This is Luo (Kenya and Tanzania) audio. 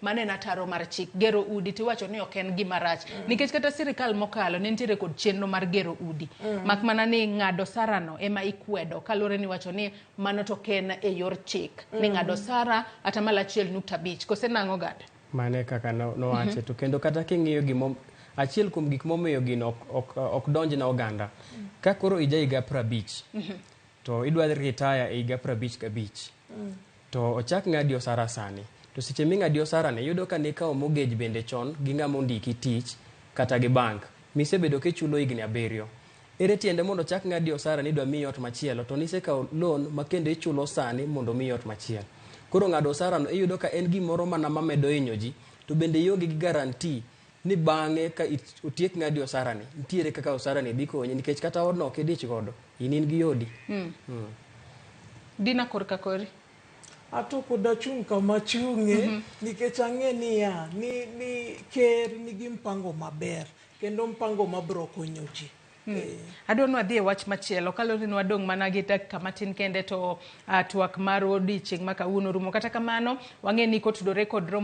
Mano en ataro mar chik. Gero udi tiwacho ni ok en gima rach. Nikech kata sirikal mokalo ne nitiere kod chenro mar gero udi. Mak mana ni ng'ado osara no ema ikwedo kaluwore ni iwacho ni mano to ok en e yor chik. Ni ng'ado osara atamalo 1.5. Kose nang'o Gad? Mano e kaka nowache. To kendo kata king'iyo gimo achiel kuom gik momiyo gino ok donj ne oganda. Ka koro ija higa 50 to idwa retire e higa 55 to ochak ng'adi osara sani. To seche ming'adi osara ni iyudo ka nikawo mortgage bende chon gi ng'ama ondiki tich kata gi bank misebedo kichulo higni 7. Ere tiende mondo ochak ng'adi osara ni idwa miyi ot machielo to nisekawo loan ma kendo ichulo sani mondo omiyi ot machielo. Koro ng'ado osara no iyudo ka en gimoro mana mamedo hinyo ji to bende ionge gi guarantee ni bang'e ka otiek ng'adi osara ni nitiere kaka osara ni dhi konyi nikech kata odno ok idich godo in in gi odi. Dina korka kori. Ato pod achung' kama achung'e nikech ang'e niya ni ker nigi mpango maber kendo mpango mabro konyo ji. Adwa ni wadhi e wach machielo kaluwore ni wadong' mana gi dakika matin kende to twak mar odiochieng' ma kawuono rumo. Kata kamano wang'e ni kotudore kod romo